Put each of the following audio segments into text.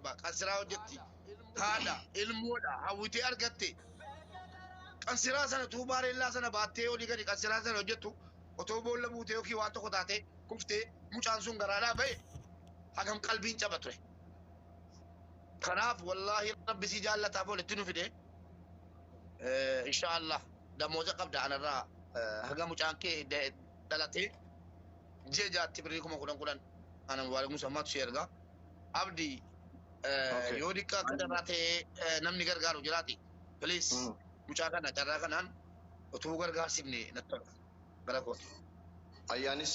7 qansiraa hojjetti. Haadha ilmoodha hawwitee argatte. Qansiraa sana tuubaa reellaa sana baattee olii gadi qansiraa sana hojjettu otoo boolla buutee yookiin waan tokko taatee kuftee mucaan sun garaadhaa ba'e hagam qalbiin caba ture. Kanaaf wallaahi rabbi si jaallataaf walitti nu fide. Inshaallah damooza qabda anarraa haga mucaan kee dhalatee ji'a 6tti birrii 10,000 10 ana Mubaarak Musammaatu si erga. Abdi yoo diqqaa akka carraa ta'ee namni gargaaru jiraate please mucaa kana carraa kanaan utuu gargaarsifne natti tola gara kooti. Ayyaanis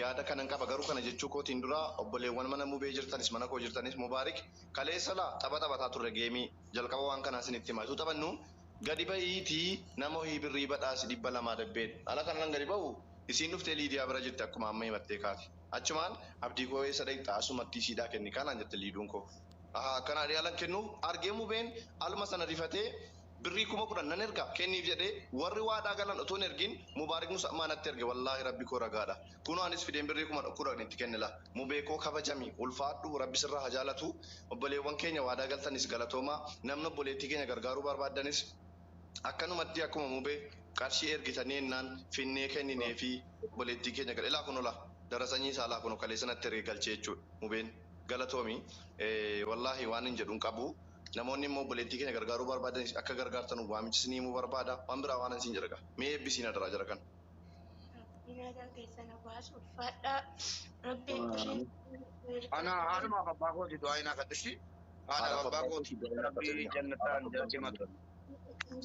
yaada kanan qaba garuu kana jechuu kootiin dura obboleewwan mana mubee jirtanis mana koo jirtanis Mubaarik kaleessa laa tapha taphataa turre geemii jalqaba waan kanaa isinitti hima utuu taphannu gadi ba'iitii nama wahii birrii badhaasi 200 dabbeen ala kanan gadi ba'u isiin dhuftee Liidiyaa bira jirti akkuma amma himattee kaate achumaan abdii koo eessa dhaqxa asumatti isiidhaa kenni kaa naan jette Liiduun koo ahaa akkana alan kennuuf argee mubeen aluma sana rifatee Birrii 10,000 nan erga kenniif jedhee warri waadaa galan utuu hin ergin Mubaarik Musammaa natti erge wallaahi Rabbi koo ragaadha. Kunoo anis fideen birrii 10,000 itti kenne laa. Mubee koo kabajami ulfaadhu Rabbi sirraa haa jaalatu. Obboleewwan keenya waadaa galtanis galatoomaa. Namni obboleettii keenya gargaaruu barbaaddanis akkanumatti akkuma Mubee qarshii ergitanii ennaan finnee kennineefii obboleettii keenya gal ilaa kunoo laa darasanyii isaa laa kunoo kaleessa natti erge galchee jechuudha Mubeen galatoomi wallaahi waanin jedhu hin qabu. Namoonni immoo obboleettii keenya gargaaruu barbaadanis akka gargaartanu waamicha isinii himuu barbaada. Waan biraa waanan siin jedha gaa. Mee eebbisiin adaraa jara kana. Rabbii nagaa keessan haa baasu ulfaadhaa. Rabbii isheen Ana haadhumaaf abbaa kooti du'aa hinaa kadhu ishii. Haadhaaf abbaa kooti rabbii jannataan jala simatu.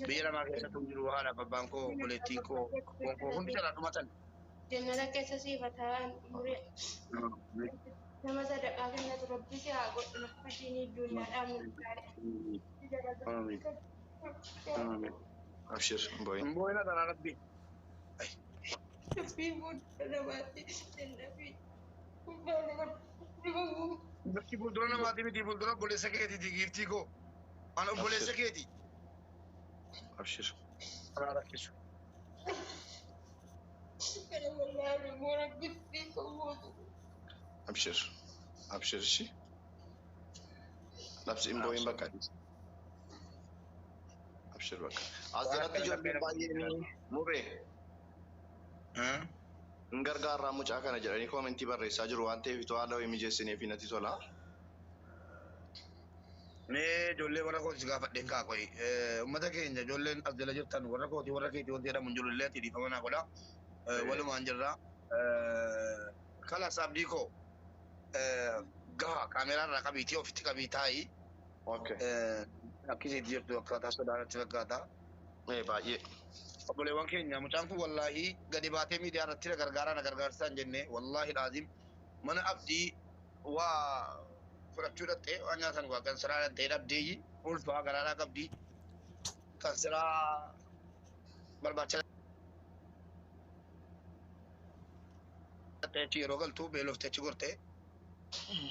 Biyya lamaa keessattuu jiru haadhaaf abbaan koo obboleettiin koo obboon koo hundi jalaa dhumatan. Jannata keessa siif haa taa'an umurii nama sadaqaa kennatu rabbi si haa godhu nama diinii addunyaadhaan milkaa'e. Amiin. Amiin. Abshir hin boo'in. Hin boo'ina tanaa rabbi. Rabbii fuuldura namaatti jannafi. Bakki fuuldura namaati miti fuuldura obboleessa keetiiti giiftii koo. An obboleessa Abshir. keeti. Abshir. Karaa rakkisu. Kana wallaahi immoo rabbi si qabuutu. Abshir. Abshir ishi. Labsi hin boo'in bakka. Abshir bakka. As jalatti ijoolleen baay'een mubee hin gargaarraa mucaa kana jedhanii koomentii barreessaa jiru waan ta'eef itoo haala wayii mijeessineef natti tola. Mee ijoollee warra kooti si gaafadheen kaa qoyi. Uummata keenya ijoolleen as jala jirtan warra kooti warra keeti wanti jedhamu hin jiru illee ati dhiifama naa godha. Walumaan jirra. Kalas abdii koo gaha kaameraa irraa qabiitii ofitti qabii taa'i. Okay. Akkisiitti jirtu akkaataa sodaa natti fakkaata. Baay'ee. Obboleewwan keenya mucaan kun wallaahi gadi baatee miidiyaa irratti na gargaaraa na gargaarsaa hin jenne wallaahi laazim mana abdii waa fudhachuu dhattee waan nyaatan waa kan siraa dhattee dhabdeeyyi ulfaa garaadhaa qabdi kan siraa barbaacha dhattee achi yeroo galtu beeloftee achi gortee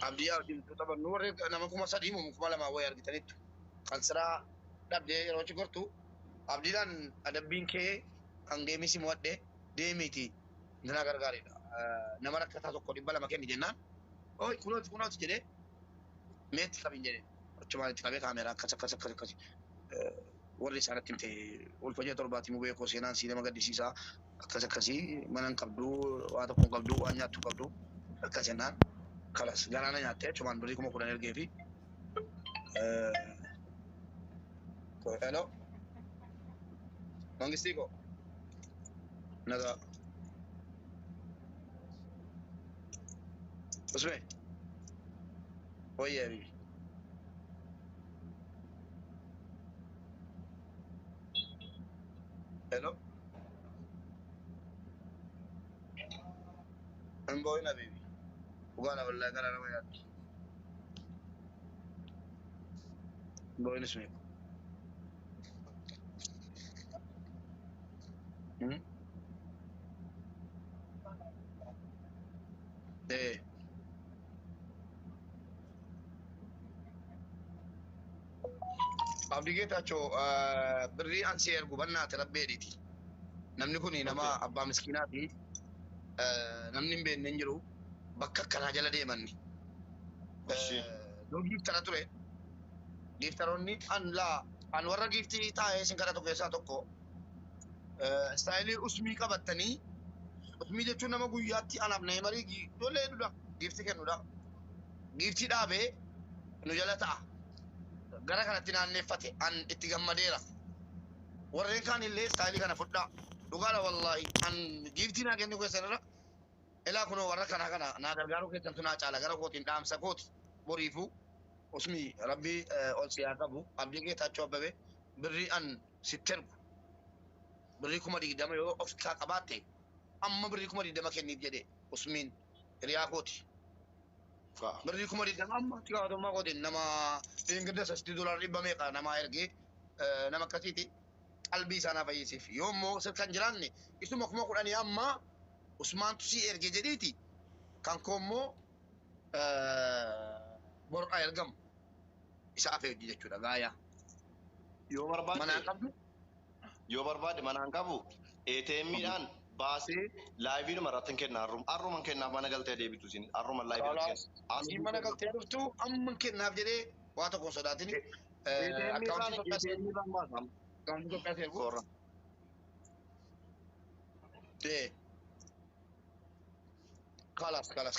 abdii abdii taphannu warri nama 3,000 moo 2,000 wayii argitaniittu kan siraa dhabdee yeroo achi gortu abdiidhaan adabbiin kee kan geemii si mo'adhe deemiiti intalaa gargaaridha. Nama rakkataa tokko 200 kenni jennaan oy kunooti kunooti jedhee meetti qabin jedhee achumaan itti qabee kaameeraa akkas akkas akkas akkas warri isaanatti himte ulfa ji'a 7ti mubee koo seenaan sii nama gaddisiisaa akkas akkasii mana hin qabdu waa tokko hin qabdu waan nyaattu hin qabdu akkas jennaan kalas garaana nyaattee achumaan birrii 10,000 ergee fi hello mangistii koo nagaa Usme wayya habibi hello hin boo'in habibi dhugaadha wallahi garaa nama nyaatti hin boo'in Usme Eh. Abdii Geetaachoo birrii an si ergu bannaate rabbeedhiiti. Namni kun nama abbaa miskiinaati. Namni hin beekne hin jiru. Bakka akkanaa jala deemanni. Dur giiftara ture. Giiftaroonni an laa an warra giiftii taa'ee isin kadhatu keessaa tokko istaayilii usmii qabattanii usmii jechuun nama guyyaatti anaaf neemarii ijoollee hedduudha giiftii kennudha. Giiftii dhaabee nu jala ta'a. Gara kanatti naanneeffate an itti gammadeera. Warreen kaan illee istaayilii kana fudhaa. Dhugaadha wallaahi an giiftii naa kennu keessan irra ilaa kunoo warra kana kana naa gargaaruu keessantu naa caala gara kootiin dhaamsa kooti boriifuu usmii rabbii ol si haa qabu abdii Geetaachoo Abbabee birrii an sitti ergu birrii 20,000 yoo of kaa qabaatte amma birrii 20,000 kenniif jedhe usmiin hiriyaa kooti. Birrii 20,000 amma itti gaafatamummaa kootiin nama deengidda sastii doolaara dhibba meeqa namaa ergee nama akkasiiti qalbii isaa naa fayyisiif. Yoo immoo sirka hin jiraanne isuma 10,000 amma Usmaantu si erge jedhiiti kan koo immoo bor'aa ergamu isa afee hojii jechuudha gaayaa. Yoo barbaadde Manaan qabdu yoo barbaade manaan qabu ATM'dhaan baasee laayiviidhuma irratti hin kenna har'uma har'uma hin kennaaf mana galtee deebitu isin har'uma laayivii irratti Kalaas kenna. isiin mana galtee dhuftu amma hin kennaaf jedhee waa tokko hin sodaatini. ATM'dhaan Akkaawuntii Itoophiyaa seergu ATM'dhaan baasa. akkaawuntii Itoophiyaa seergu. Soorra. Kalas kalas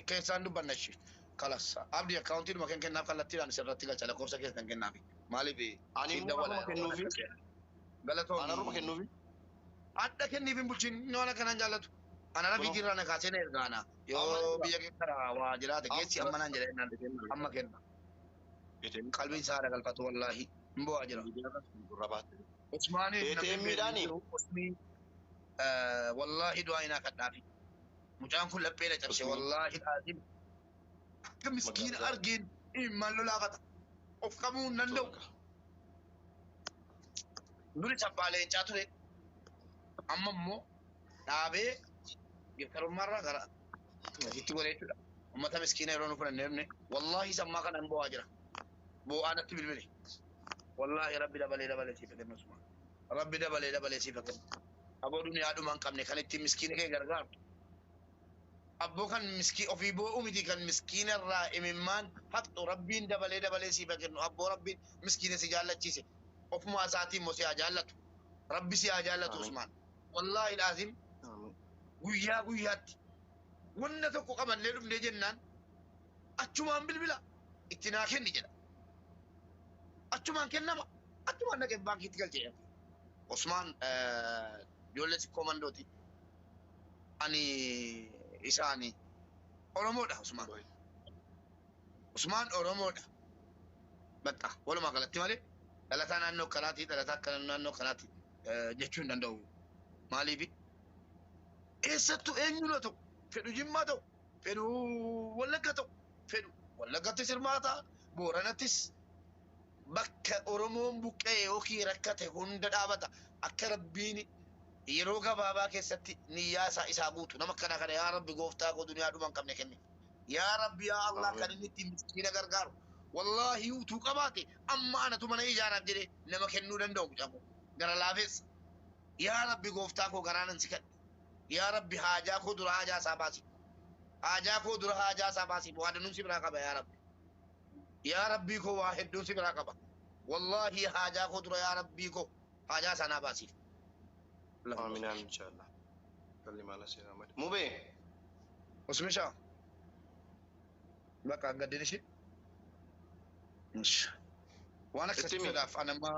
keessaan dubbanna ishee. Kalas abdii akkaawuntii dhuma kennaaf kallattiidhaan isirratti galcha lakkoofsa keessan kennaafi. Maaliif Ani siin immoo dawwala har'uma yeroo waan kennuufi. akkasii. Ani har'uma Galatoomi. kennuufi. Adda kenniif hin bulchin inni waan akkanaan jaallatu. Ana Kunoo rafiitii irraa na kaasee na erga ana. amma Yoo erga biyya keessa waa jiraate geessi amma amma naan jedha jennaan amma kenna. ATM Qalbiin isaa haadha galfatu wallaahi hin bo'aa jira. gurra baatte. Usmaaniif namni hin beekne hin ATM'dhaan jiru. Usmii wallaahi du'aa hinaa kadhaafi. Mucaan kun laphee na cabse Usmii wallaahi dhaasin. Akka miskiina magaalaa argeen imimmaan lolaafata. Of qabuu hin danda'u. soorga. Duri chabbaa leencaa ture. Amma immoo dhaabee giftarummaarraa gara asitti godhee jechuudha. Uummata miskiina yeroo nu fudhannee dhufne wallaahi sammaa kana hin bo'aa jira. Bo'aa natti bilbile. Wallaahi rabbi dabalee dabalee siif kennu Usmaan. Rabbi dabalee dabalee siif kennu. Aboo duniyaa dhuma hin qabne kan ittiin miskiina kee gargaartu. Abboo kan miskii ofii boo'u miti kan miskiina irraa imimmaan haqxu rabbiin dabalee dabalee siif kennu. Abboo rabbiin miskiina si jaallachiise. Ofumaa isaatiin immoo si haa jaallatu. Rabbi si haa jaallatu Amiin. Usmaan. Wallaahi laazim Amiin. guyyaa guyyaatti wanna tokko qabannee dhufnee jennaan achumaan bilbila itti naa kenni jedha. Achumaan kennama. Achumaan dhaqee baankiitti galchee. Usmaan ijoollee sikkoo mandooti. Ani isaani Oromoodha Usmaan. Usmaan Oromoodha. Bakka walumaa galatti malee dhalataa naannoo kanaati dhalataa akkana naannoo kanaati jechuu hin danda'u. Maaliif eessattuu eenyuun haa ta'u fedhu Jimmaa ta'u fedhu Wallagga ta'u fedhu Wallaggattis hirmaata Booranattis bakka Oromoon buqqee yookiin rakkate hunda dhaabata akka rabbiin yeroo gabaabaa keessatti niyyaa isaa isaa guutu nama akkana kana yaa rabbi gooftaa koo duniyaa dhuma hin qabne kenni. Yaa rabbi yaa Allah kan Amiin. inni ittiin miskiina gargaaru. Wallaahi utuu qabaate amma anatu mana ijaaraaf jedhee nama kennuu danda'u mucaan kun. Gara laafeessa. Yaa rabbi gooftaa koo garaa nan si kadhe. Yaa rabbi haajaa koo dura haajaa isaa baasi. Haajaa koo dura haajaa isaa baasi. Waa danuun si biraa qaba yaa rabbi. Yaa rabbii koo waa hedduun si biraa qaba. Wallaahi haajaa koo dura yaa rabbii koo haajaa isaa naa baasiif. Amiin amiin inshallah. Salli maala seera malee. Mubee. Usmishaa. Bakka gaddin ishee. Waan Itti akkasii himi. fedhaaf an amma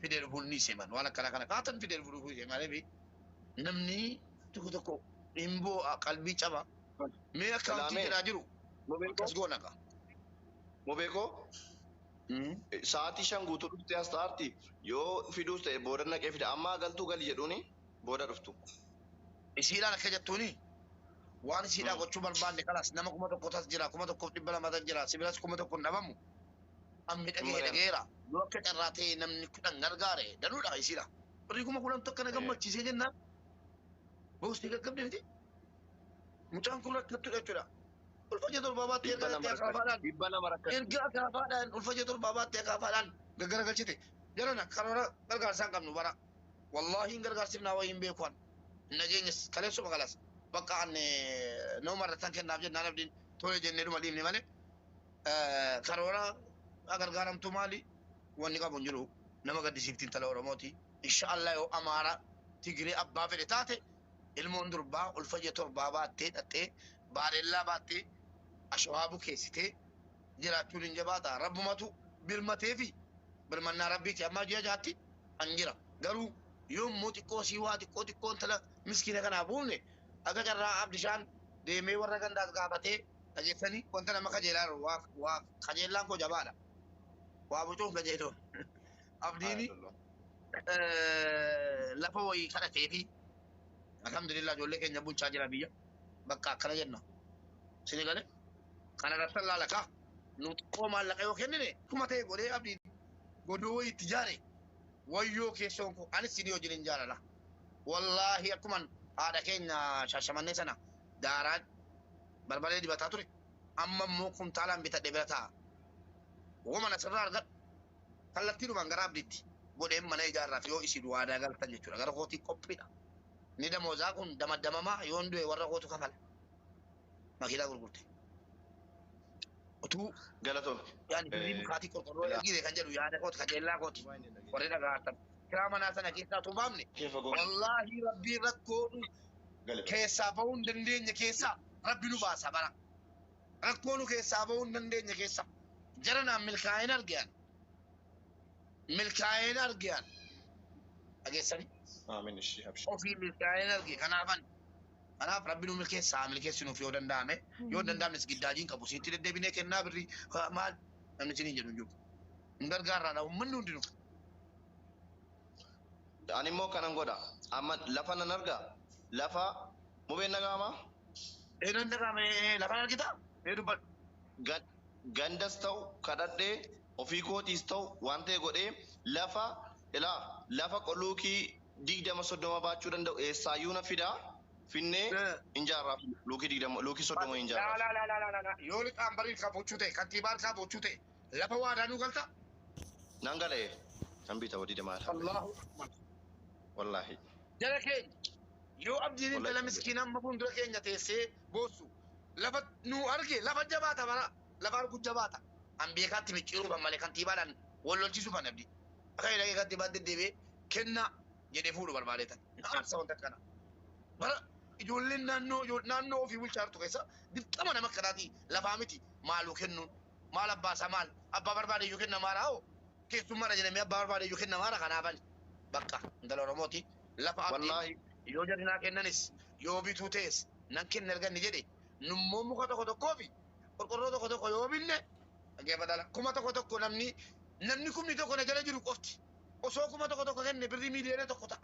fidee dhufuun ni seeman. Waan akkana kana kaatan fidee dhufuu ni seeman. Maaliif namni tokko tokko hin boo'a qalbii caba. Mee akkaawuntii Ilaamee. jedhaa jiru Mubee koo. akkas goona kaa. Mubee koo. Sa'aatii 5 guutuu dhuftee as ta'aarti yoo fiduus ta'e booda naqee fida amma galtuu gali jedhuuni booda dhuftu. Isiidhaan akka jettuuni waan isiidhaa gochuu barbaanne kanas nama 1000 tas jira 1200 tas jira sibilas 1000 hin dhabamu. Ammi dhagee Mari'am. dhageera yoo akka carraa ta'e namni 10 gargaare danuudha isiidha. Birrii 10,000 tokko na gammachiisee jennaan boostee gaggabde miti. Mucaan kun rakkattuudha jechuudha. Ulfa ji'a torbaa baattee Dhibba erga lama galtee akaafaadhaan rakkatti. 200 rakkatti. erga akaafaadhaan ulfa ji'a torbaa baattee akaafaadhaan gaggaragalchite. Jarana karoora gargaarsaa hin qabnu bara. Wallaahi hin gargaarsifnaa wayii hin beeku an. Nageenyas kaleessuma kalas. Bakka an nama irrattan kennaaf jennaan abdiin tole jennee dhuma dhiifne malee. Karoora gargaaramtu maali? Wanni qabu hin jiru. Nama gaddisiifti intala Oromooti. Inshaallah yoo Amaara Tigiree abbaa fedhe taate ilmoon durbaa ulfa ji'a torbaa baattee dhattee baarellaa baattee ashawaa bukeessitee jiraachuun hin jabaata. Rabbumatu birmatee fi birmannaa rabbiiti amma ji'a jaatti an jira. Garuu yommuu xiqqoo sii waa xiqqoo xiqqoo intala miskiina kanaa buufne akka carraa Abdishaan deemee warra gandaas gaafatee dhageessanii wanta nama kajeelaa jiru waa kajeellaan koo jabaadha. Waa bocuun kajeeloo. Abdiini lafa wayii kadhatee fi alhamdulillah ijoollee keenya bulchaa jira biyya. Bakka akkana jenna. Sini galee kana irratti laalakaa nu xiqqoo maallaqa yoo kennine kuma ta'e godhee abdiin godoo wayii itti ijaare wayyoo keessoon koo anis sinii wajjin hin jaalala. Wallaahi akkuman haadha keenya Shaashamannee sana daaraa barbaree dibataa ture. Amma immoo kuntaalaan bitadhee bira taa'a. Woman asirraa argadhu. Kallattiidhumaan gara abdiitti godheen mana ijaarraaf yoo isin waadaa galtan jechuudha. Gara kootii qophiidha. Ni damoozaa kun damaddamamaa yoon du'e warra kootu kafala. Makiinaa gurgurte. Utuu Galatoon. yaani birrii mukaatii qorqorroo ergite kan jedhu yaada kooti kajeellaa kooti warri dhagaatan. Kiraa manaa sana keessaa utuu baafne wallaahi rabbii rakkoo keessaa bahuu hin dandeenye keessaa rabbi nu baasa bara. Rakkoo nu keessaa bahuu hin dandeenye keessaa. Jara naan milkaa'een argiyaan. Milkaa'een argiyaan. Dhageessanii? Amiin ishii habshi. Ofii milkaa'een arge kanaafan. Kanaaf rabbi nu milkeessaa milkeessinuuf yoo danda'ame yoo danda'amnes giddaajiin qabu sitti deddeebinee kennaa birrii maal namni isiniin jedhu hin jiru. Hin gargaarraadha uummanni hundinuu. Ani immoo kanan godha. Amma lafa nan arga. Lafa mubeen nagaamaa? Eenyuun dhaga'ame lafa argitaa? Mee dubbadhu. Gandas ta'u kadhadhee ofii kootiis ta'u waan ta'e godhee lafa ilaa lafa luukii 20 30 baachuu danda'u eessaayyuu na fidaa finnee hin jaarraaf luukii 20 luukii 30 hin jaarraaf. Laa laa laa laa laa yoo liqaan barii kaafachuu ta'e kantiibaan kaafachuu ta'e lafa waadaa nuu galta. Nan galee kan bita wadii demaa. Allahu akbar. Wallaahi. Jara keenya yoo abdiin intala miskiina amma fuuldura keenya teessee boossu lafa nu arge lafa jabaata bara lafa argu jabaata. An beekaatti micciiruu malee kantiibaadhaan wal lolchiisuu fan abdii. Akka jedhee kantiibaan deddeebi'ee kennaa jedhee fuudhu barbaadeetan. Aarsa wanta akkana. Bara ijoolleen naannoo ofii bulchaa jirtu keessa dirqama nama akkanaatii lafaa miti maaluu kennuun maal abbaasaa maal abbaa barbaade iyyuu kenna maara hoo keessummaadha jedhamee abbaa barbaade iyyuu kenna maara kanaafani bakka intala Oromooti lafa abdii yoo jarri naa kennanis yoo bituu ta'es nan kenna erga inni jedhe nummoo muka tokko tokkoo fi qorqorroo tokko tokko yoo binne dhaggeeffadhaa 1000 namni 1000 na jala jiru qofti osoo 1000 kenne birrii miiliyoona 1 ta'a.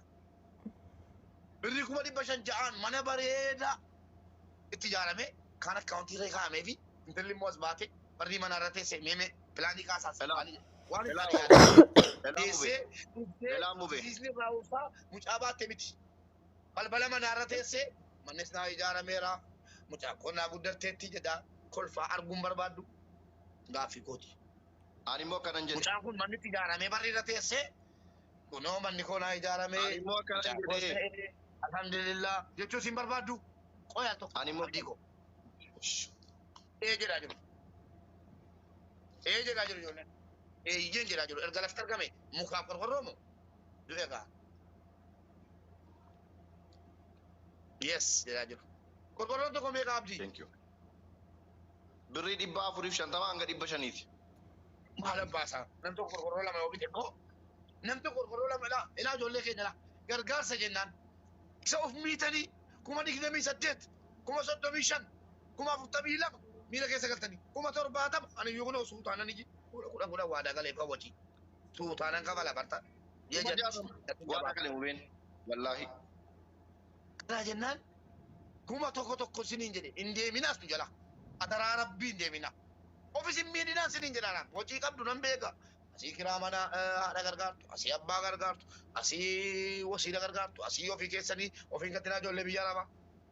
Birrii 500,000 ja'aan mana bareedaa itti ijaarame kan akkaawuntii irra kaa'amee fi intalli immoo as baate barrii mana irra teessee meeme pilaanii kaasaas waan teessee dhuftee siisni irraa ulfaa mucaa baatte miti. Balbala manaa irra teessee mannis naa ijaarameera mucaa koo naa guddatteetti jedhaa kolfaa arguun barbaaddu gaaffii kooti. Ani immoo akkanan jedhe. Mucaan kun manni itti ijaaramee barri irra teessee kunoo manni koo naa ijaaramee. Ani immoo akkanan jedhe. Alhamdulillah jechuun siin barbaaddu qoyaa tokko. Ani immoo abdii koo. Ee jedhaa jiru. Ee jedhaa jiru ijoolleen. Eeyyeen jedhaa jiru. Erga lafti argame mukaaf qorqorroo moo du'e gaa. Yes jedhaa jiru. Qorqorroon tokko meeqa abdii? Thank you. Birrii 450 hanga 500ti. Maal abbaasaa? Nam tokko qorqorroo lama yoo bite koo nam tokko qorqorroo lama ilaa ilaa ijoollee keenya ilaa gargaarsa jennaan isa of miitanii 28,000 35,000 42,000 miila keessa galtanii 70,000 ani iyyuu kunoo suutaanan iji 10 10 waadaa galee kawwachi suutaanan kafala barta. Waadaa galee mubeen wallaahi. Kanaa jennaan 1000 siniin jedhe hin deeminaas nu jala adaraa rabbii hin deeminaa. Ofis hin miidhinaan siniin jedhaan hojii qabdu nan beeka. Asii kiraa mana haadha gargaartu, asii abbaa gargaartu, asii wasiila gargaartu, asii ofii keessanii ofiin gatinaa ijoollee biyya lama,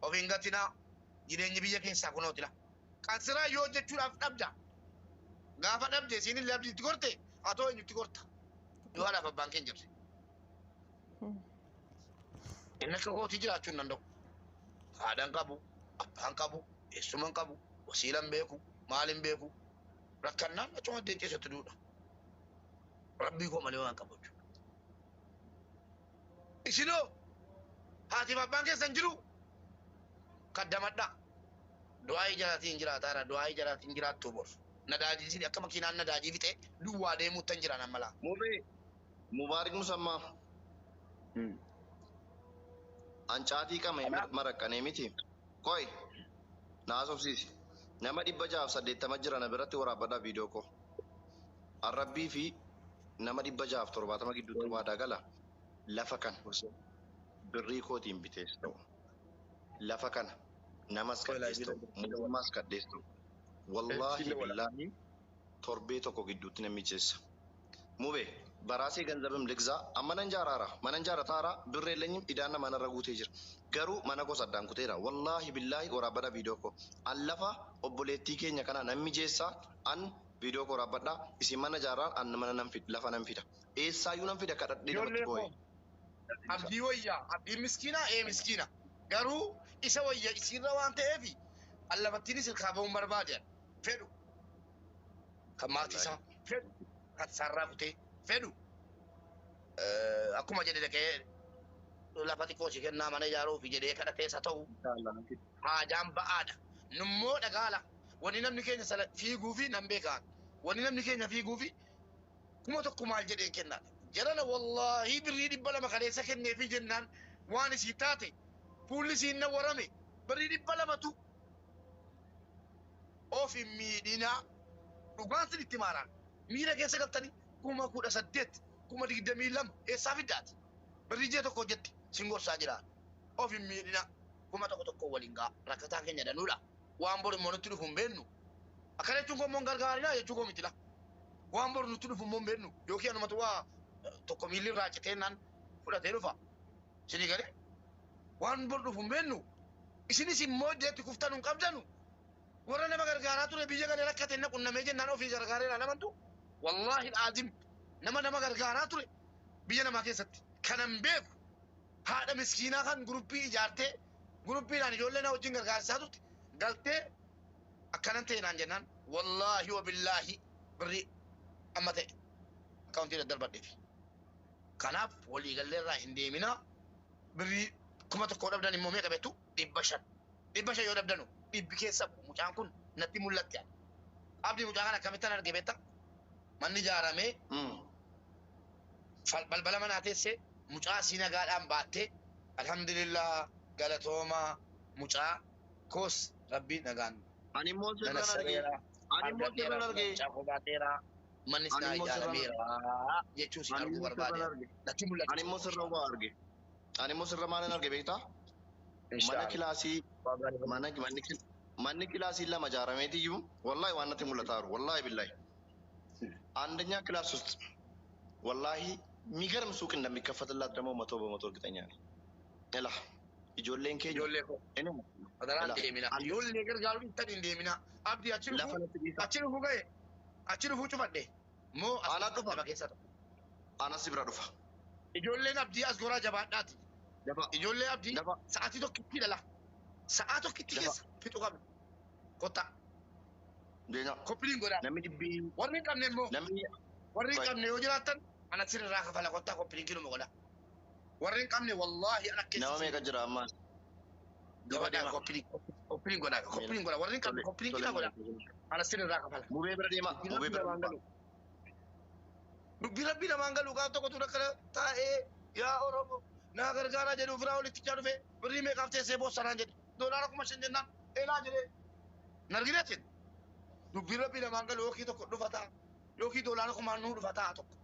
ofiin gatinaa jireenyi biyya keessaa kunootila. Qansiraa yoo hojjechuudhaaf dhabda. Gaafa dhabde isiin illee abdiitti gorte atoo eenyutti gorta. Yoo haadhaaf abbaan keenya jirre. Inni akka kootii jiraachuu hin danda'u. Haadhaan qabu, abbaan qabu, eessuma hin qabu, wasiila hin beeku, maal hin beeku. Rakkannaan achuma addeen ceesutti duudha. Rabbii koo malee waan qabu jechuudha. Isinoo haatiif abbaan keessan jiru kaddamadhaa. Du'aa jalaatiin jiraataara du'aa jalaatiin jiraattuu bor. Nadaajii isin akka makiinaan nadaajii fixee duwwaa deemuuttan jiran amma laa. Mubee Mubaarik Musammaa. Ancaatii qama maraqqanee miti. Koi naasofsiisi. Nama 680 jira na biratti waraabbadhaa viidiyoo koo. Arrabbii fi nama 670 gidduutti waadaa gala. Lafa kana birrii kootiin bitees ta'u. Lafa kana namas kadhees ta'u. Mootummaas kadhees ta'u. Wallaahi billaahi torbee tokko gidduutti na mijeessa. Mube በራሴ ገንዘብም ልግዛ አመነን ጃራራ መነን ጃራታራ ብር የለኝም ኢዳና ማነረ ጉቴ ጅር ገሩ መነኮ ሰዳን ኩቴራ ወላሂ ቢላሂ ወራበዳ ቪዲዮ ኮ አለፋ ኦቦሌቲ ኬኛ ከና ነሚ ጄሳ አን ቪዲዮ ኮ ወራበዳ ኢሲ መነ ጃራን አን መነ ነን ፊድ ለፋ ነን ፊዳ ኤሳዩ ነን ፊዳ ከደዴ ነመት ቦይ Abdii wayyaa abdii miskiina ee miskiina garuu isa wayya isiirra waan ta'eef allabattiinis hirkaa ba'uun barbaadan fedhu kan maatii isaa fedhu kan sarraa kutee fedhu akkuma jedhe dhaqee lafa xiqqoo si kennaa mana ijaaruuf jedhee kadhatee isa ta'u haajaan ba'aadha. Nummoo dhagaala wanni namni keenya sana fiiguu fi nan beekaan wanni namni keenya fiiguu fi 1000 maal jedhee kennaadha. Jarana wallaahi birrii 200 kaleessa kenneefi jennaan waan isii taate fuulli isiin na warame birrii 200tu of hin miidhinaa dhugaan sin itti maaraan miira keessa galtanii 18,000 22,000 eessaa fiddaati birrii ji'a tokko hojjetti sin gorsaa jira of hin miidhinaa 1000 waliin ga'a rakkataa keenya danuudha waan boru immoo nutti dhufu hin beennu akkana jechuun koo immoo hin gargaarinaa jechuu koo miti la waan boru nutti dhufu immoo hin beennu yookiin anumatu waa tokko miilli irraa citee naan fudhatee dhufa. Isinii galee waan bor dhufu hin beennu. Isinis immoo iddeetti kuftan hin qabdanu. Warra nama gargaaraa ture biyya galee rakkate na qunnamee jennaan ofii gargaareera namantu. Wallaahi al'aazim nama nama gargaaraa ture biyya namaa keessatti. Kanan beeku haadha miskiinaa kan guruppii ijaartee guruppiidhaan ijoollee na wajjin gargaarsaa turte galtee akkanan ta'e naan jennaan wallaahi wa billaahi birrii amma ta'e akkaawuntii daddarbadheefi. Kanaaf waliigallee irraa hin deeminaa birrii 1000 dhabdan immoo meeqa beektu 500. 500 yoo dhabdanu dhibbi keessa mucaan kun natti mul'atti. Abdii mucaa kana akkamittan arge beektaa? Manni ijaaramee balbala manaa teessee mucaa sii nagaadhaan baattee alhamdulillah galatoomaa mucaa koos rabbii nagaan. Ani immoo sirran arge. Ani immoo sirran arge. Mucaa koo baateera. Manni isaa ijaarameera jechuun si arguu barbaade. Natti mul'atu. Ani immoo sirra waa arge. Ani immoo sirra maalin arge beektaa? Mana kilaasii manni kilaasii lama ijaarameetiyyuu wallaahi waan natti mul'ataa jiru wallaahi billaahi. አንደኛ ክላስ ውስጥ ወላሂ የሚገርም ሱቅ እንደሚከፈትላት ደግሞ 100% እርግጠኛ ነኝ። እላ ijoolleen keenya Ijoollee koo. Adaraan deemina. Ijoollee gargaaruu hin hin deemina. Abdii achi dhufuu achi dhufuu ga'e achi dhufuu cufadhe. Moo Ana dhufa. nama keessa ta'u. Anas bira dhufa. Ijoolleen abdii as goraa jabaadhaati. Dafa. Ijoollee abdii Dafa. sa'aatii tokkitti dhala. Sa'aa tokkitti Dafa. keessa fixuu qabna. Kottaa. Deena. Koppiliin godhaa. Namni dhibbii Warri hin qabne immoo namni warri hin Right. qabne yoo jiraattan ana sirraa kafala kottaa koppiliin kiluma godhaa. Warri hin qabne wallaahi ana keessa. nama meeqa jira ammaa? Duba Gabaadhaa deema. koppiliin godhaa koppiliin godhaa warri hin qabne koppiliin kilaa godhaa ana sirraa kafala. Mubee bira deema. Mubee bira deema. Dubbii rabbii namaan galu gaaf tokkotu rakkana taa'ee yaa Oromoo naa gargaaraa jedhu firaa olitti caa dhufe birrii meeqaaf teessee boossanaan jedhe doolaara 5,000 jennaan eelaa jedhee nargineetiin dubbii rabbii namaan galu yookiin tokko dhufa ta'a yookiin doolaara kumaan nuu dhufa ta'a tokko.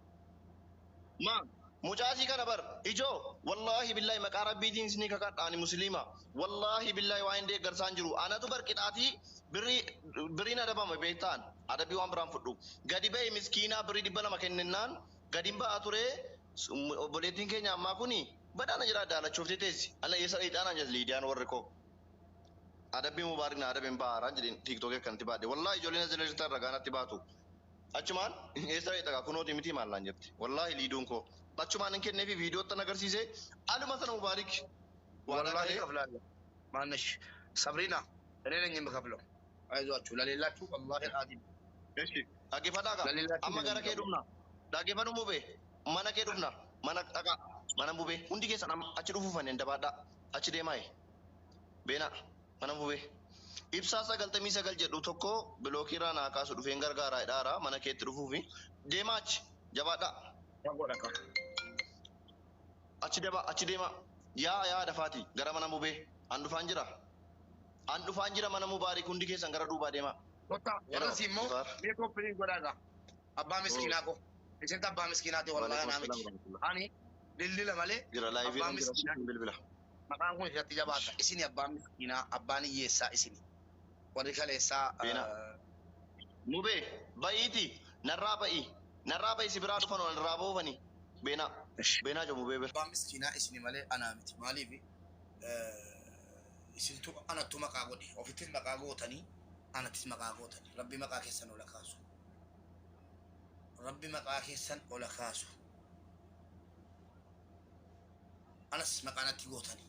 Ma mucaasii kana bar ijoo wallaahi billaahi maqaa rabbiitiin isinii kakadha ani musliima wallaahi billaahi waan hin deeggarsaan jiru anatu bar qixaatii birrii birriin adabame beektaan adabii waan biraan fudhu gadi ba'e miskiinaa birrii 200 kennennaan gadi ba'aa ture obboleettiin keenya ammaa kuni badhaana jira daalachuuftee teessi ala eessa dheedhaanaan jedhe liidiyaan warri koo adabbii mubaarik na adabeen ba'aaraan jedheen tiiktookii akkanatti baadhe wallaahi ijoolleen as jala jirtan ragaa natti baatu achumaan eessa dheedhagaa kunooti miti maallaan jette wallaahi liiduun koo achumaan hin kenneefi viidiyootti agarsiise aluma sana mubaarik Wallaahi kaflaalla. Maannash Sabrina እኔ ነኝ የምከፍለው። አይዟችሁ ለሌላችሁ ወላሂ አልዓዚም Eshi. Dhaggeeffadhaa gaa. Lalillaatti Amma gara kee deemna. dhufna. Dhaggeeffadhu Mubee. Mana kee dhufna. Mana dhaqaa. Mana Mubee. Hundi keessan amma achi dhufuufan hin dabaadhaa. Achi deemaaye. Beenaa. Mana Mubee. Ibsaa 99 jedhu tokko bilookiirraa naa kaasu dhufeen gargaaraa jedhaara mana keetti dhufuufi. Deemaa achi. Jabaadhaa. Fagoo dhaqa. Achi daba achi deema. Yaa yaa dafaati gara mana Mubee. An dhufaan jira. An dhufaan jira mana Mubaarik hundi keessan gara duubaa deemaa. Totta warra Yeroo si immoo Jifaar. mee koppiliin godhaa gaa. Abbaa miskiinaa koo. Isintu abbaa miskiinaati wallaahi Waalaikum anaa miti. assalam warahmatullah. Ani lillila malee Jira laayivii abbaa irra jira miskiinaa sitti bilbila. maqaan kun isatti jabaata. Isini abbaa miskiinaa abbaan hiyyeessaa isini. Warri kaleessaa Beenaa. Mubee ba'iiti narraa ba'i narraa ba'i si biraa dhufan narraa boofani. Beenaa beenaa jiru Mubee bira. Abbaan miskiinaa isini malee anaa miti. Maaliif isintu anattu maqaa godhe ofittis maqaa gootanii anattis maqaa gootanii rabbi maqaa keessan ola kaasu. Rabbi maqaa keessan ola kaasu. Anas maqaa natti gootanii.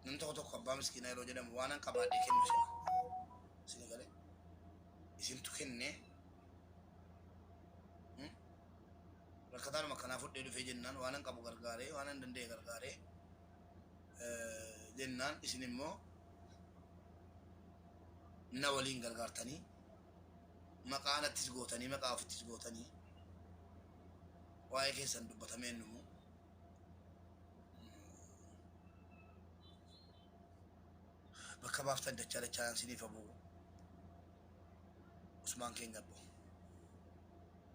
Namni tokko tokko abbaa miskiinaa yeroo jedhamu waan an qabaadhee kennu si'a. Isin galee isintu kennee rakkataanuma akkanaa fudhee dhufee jennaan waan an qabu gargaaree waan an danda'e gargaaree jennaan isin immoo na waliin gargaartanii maqaa anattis gootanii maqaa ofittis gootanii waa'ee keessan dubbatamee numu bakka baaftan dachaa dachaan siniif abuu Usmaan keenya abbo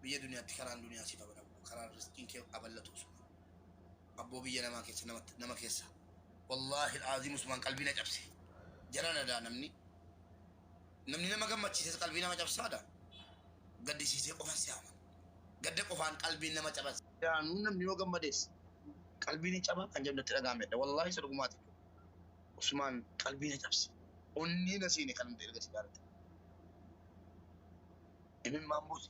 biyya duniyaatti karaan duniyaa siif abana karaan riskiin kee aballatu Usmaan abboo biyya namaa keessa nama keessa wallaahi alaaziim Usmaan qalbii na cabse jara nadaa namni namni nama gammachiises qalbii nama cabsaadha gaddisiisee qofan si haman gadda qofaan qalbiin nama cabas yaanuu namni yoo gammades qalbiin ni caba kan jedhu natti dhaga'amedha wallaahi isa dhugumaati Usmaan qalbii na cabse onnee na seene kan nuti erga si jaalate imimmaan buuse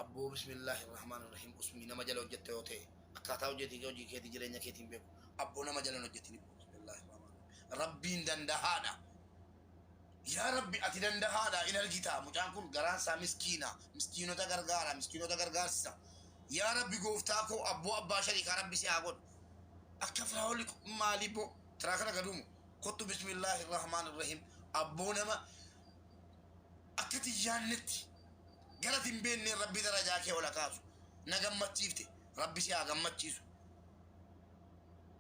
abboo bismillaahi rahmaan rahiim usmii nama jala hojjette yoo ta'e akkaataa hojjetii hojii keetii jireenya keetiin beeku abboo nama jala hin hojjetin bismillaahi rahmaan rahiim rabbiin dandahaadha yaa rabbi ati dandahaadha in argita mucaan kun garaan isaa miskiina miskiinota gargaara miskiinota gargaarsisa yaa rabbi gooftaa koo abboo abbaa shariikaa rabbi si haa godhu akka firaawoli maalii boo tiraakara gaduumu kottu bismillaahi rahmaan rahiim abboo nama akka tiyyaannetti gara hin beekne rabbi darajaa kee ola kaasu na gammachiifte rabbi si haa gammachiisu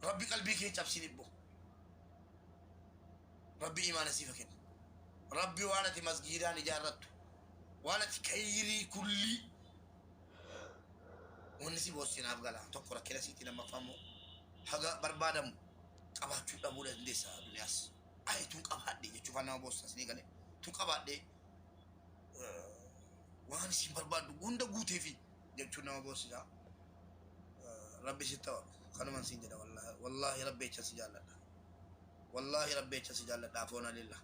rabbi qalbii kee cabsin ibbo rabbi imaana siif haa kennu rabbi waan ati masgiidaan ijaarrattu waan ati kayrii kullii wanni si boossinaaf gala tokko rakkina siitti lammaffaa immoo haga barbaadamu qabaachuu dhabuu dandeessa duniyaas ayi tun qabaadhe jechuufaan nama boossa sinii galee tun qabaadhe waan isin barbaaddu hunda guuteefi jechuun nama boossisa. Rabbi si ta'u kanuman siin jedha wallaahi wallaahi rabbi jecha si jaalladha wallaahi rabbi jecha si jaalladha afoona lilla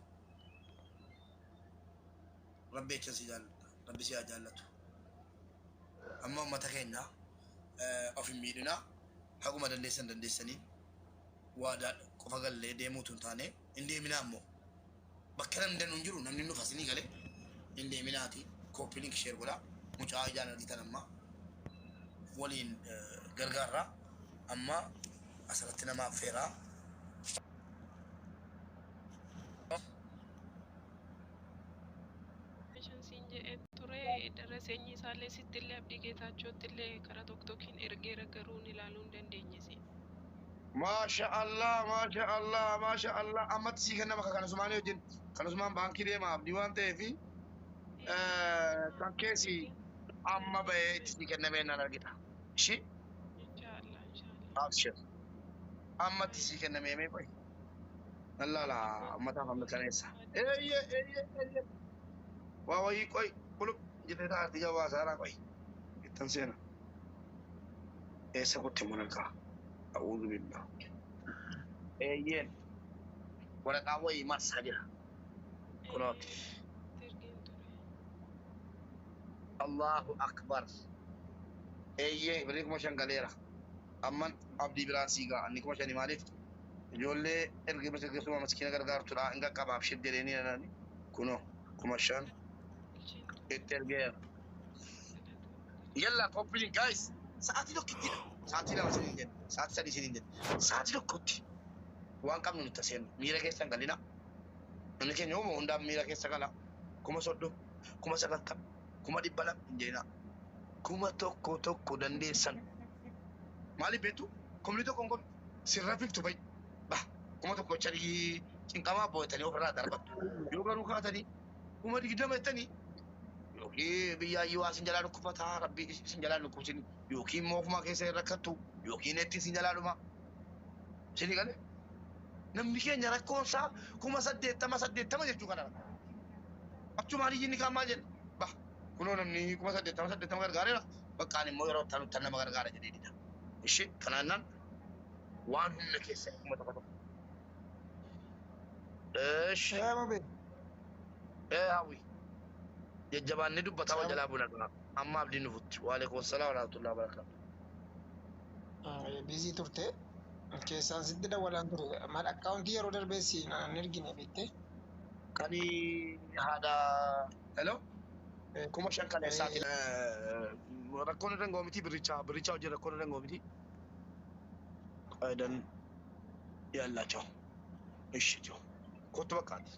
rabbi jecha si jaalladha rabbi si haa jaallatu amma ummata keenya of hin miidhina haguma dandeessan dandeessanii waadaa qofa gallee deemuutu hin taane hin deeminaa ammoo bakka namni danuu hin jiru namni nuuf asinii galee hin deeminaati copy link share godhaa mucaa ijaan argitan amma waliin gargaarra amma asirratti nama affeeraa. Shan siin jedhee ture daraseenyi isaallee sittillee Abdii Geetaachootti karaa tokkokiin ergeera garuu ilaaluu hin dandeenye si. Maasha Allah, maasha Allah, maasha Allah. Ammatti sii kennama kan Usmaanii wajjin. Kan Usmaan baankii deema abdii waan ta'eef kan keessi amma bahee itti sii kennamee naan argita. Ishii Inshaallah inshaallah. Abshir. Ammatti sii kennamee mee qoy. Nan laala ummataaf amma kaneessa. Eeyyee eeyyee eeyyee. Waa wayii qoy qulub jettee taati jawaa saaraa qoy. Ittan seena. Eessa kutti munalkaa? A'uudhu billah. Eeyyeen. Waraqaa wayii marsaa jira. Kunooti. Ergeen ture. Allahu akbar. Eeyyee birrii 5,000 galeera. Amman abdii biraan sii ga'a. Inni 5,000 maaliif? Ijoollee erga ergisuma maskiina gargaartudha. Hin qaqqabaaf shiddeeleenii nani. Kunoo 5000 itti ergeera. Yalla copy guys. Sa'aatii tokkittidha. Sa'aatii 2 isiniin jedhe. Sa'aatii 3 isiniin jedhe. Sa'aatii tokkotti waan qabnu nutti seennu. Miira keessa hin galina. Namni keenya uuma hundaan miira keessa gala. 30,000, 90,000, 200,000 hin jedhina. 1000 tokko dandeessan. Maaliif beektu? 10,000 hin qabdu. Sirra filtu bayi. Bah, 1000 jechanii cinqamaa boo'atanii ofirraa darbattu. Yoo garuu kaatanii 20,000 jettanii yookiin biyya ayyuu isin jalaa dhukkubataa rabbi isin jalaa dhukkubsin yookiin immoo ofuma keessa hin rakkattu yookiin etti isin jalaa dhuma. Isinii galee? Namni keenya rakkoonsaa 80,000 80 jechuu kana. Achumaan iyyinni kaan maal jedha? Bah, kunoo namni 80,000 80 gargaareera. Bakkaan immoo yeroo itti aanutti nama gargaara jedhee dida. Ishi kanaannaan waan humna keessa 1000 tokko. Ishi. Ee hawwi. Jajjabaanni dubbataa wal jalaa buna gaa. Amma abdiin dhufutti. Waalaikum salaam wa rahmatullahi wa barakatuh. Busy turte. Keessaan sitti dawwalaan ture. Maal akkaawuntii yeroo darbeessi naan ergine beektee? Kani haadha hello 5000 kan eessaati rakkoon irra hin miti birrichaa birrichaa hojii rakkoon irra hin miti qaayidan yallaቸው እሺ ቸው kottu bakkaati.